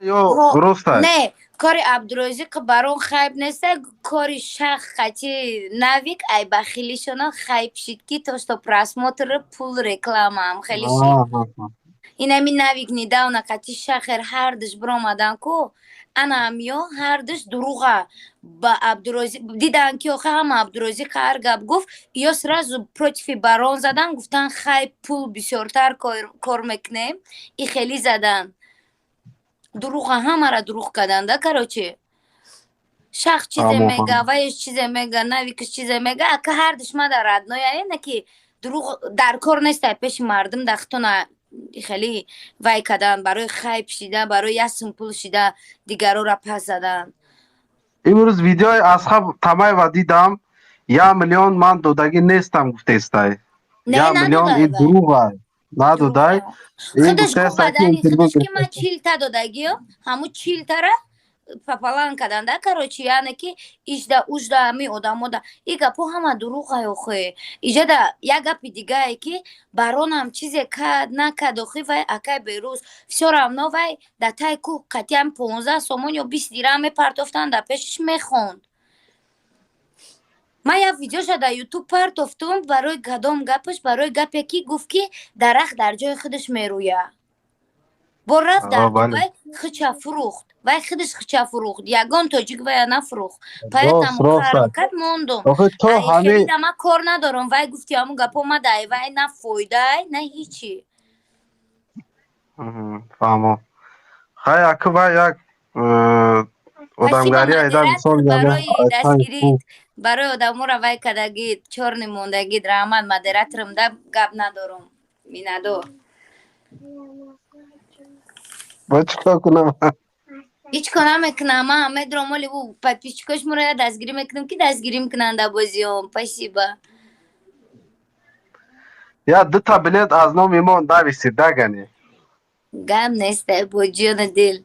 Ё дурустай? Не, кори Абдурозиқ барон хайб неста. Кори шах қати Навик ай бахилишона хайб шид, ки то что просмотр, пул, рекламаам хеле шид. Инами Навик недавно қати шахер ҳардуш биромадан ку, анаамё ҳардуш дуруға ба Абдурозиқ дидан, ки охи ҳама Абдурозиқ ҳар гап гуфт, ё сразу против барон задан, гуфтан: «Хайб, пул бисёртар кор мекунем». И хеле задан дуруға, ҳамара дуруғ карданда. Короче, шах чизе мега, ваеш чизе мега, Навикш чизе мега. Ака, ҳардуш мада родной, на ки дуруғ дар кор нестай. Пеши мардум дахтона хеле вай кардан, барои хайб шида, барои ясм пул шида, дигарора пас задан. Имрӯз видеои Асхаб Тамаева дидам, 1 миллион ман додагӣ нестам гуфтестай. 1 миллион ин дуруға, надодай. Худаш гуфт, ки ман 40 та додагиё, ҳамун 40 тара пополам карданда. Короче, яъне ки ижда ужда ами одамода и гапҳо ҳама дуруғай. Охе, иҷада як гапи дигае, ки баронам чизе кард накард, охи вай акай Берӯз всё равно вай да тай кӯҳ қатъиан 15 сомон ё 20 дирам мепартофтанд, дар пешиш мехонд. Ман як видеоша дар Ютуб партофтум. Барои кадом гапаш? Барои гапе ки гуфт, ки дарахт дар ҷои худаш мерӯяд. Бо рафт дар Дубай хича фурӯхт, вай худаш хича фурӯхт, ягон тоҷик вая нафурӯхт. Поэтому кард мондум ман кор надорам. Вай гуфти ҳамун гапо мадай, вай на фоидай, на ҳичи. Фаҳмо. Хай, аку вай як одамгарӣ айда мисол. Барои дастгирит, барои одаморо вай кардагид, чорни мондагид, раҳмат. Модераторам да гап надорум, миннатдор. Ба чӣ кор кунам? Ҳеҷ кор намекунам. Ман медурам, оли ӯ подписчикош моро дастгирӣ мекунам, ки дастгирӣ мекунанд дар бозиём. Спасибо. Я дута билет аз номи мо нависед, дагани. Гап нест, бо ҷону дил.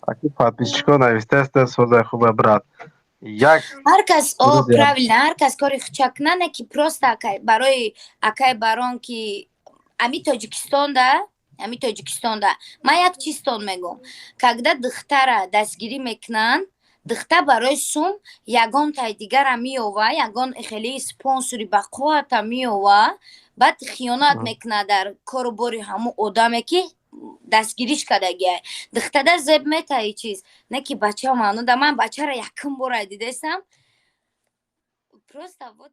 Аки подписчико навистааст: «Созай хуба, брат». Як Ҳар кас, о, правильно, ҳар кас кори хуча куна, не ки просто акай барои акай барон, ки ами Тоҷикистонда ман як чизтон мегӯм: когда духтара дастгирӣ мекунанд, духта барои сум ягон тай дигара меова, ягон хеле спонсори бақуввата меова, баъд хиёнат мекунад дар кору бори ҳамун одаме, ки дастгириш кардагиай. Духтада зеб метаи чиз не ки бача маънуда. Ман бачара якум бора дидесам, просто вот.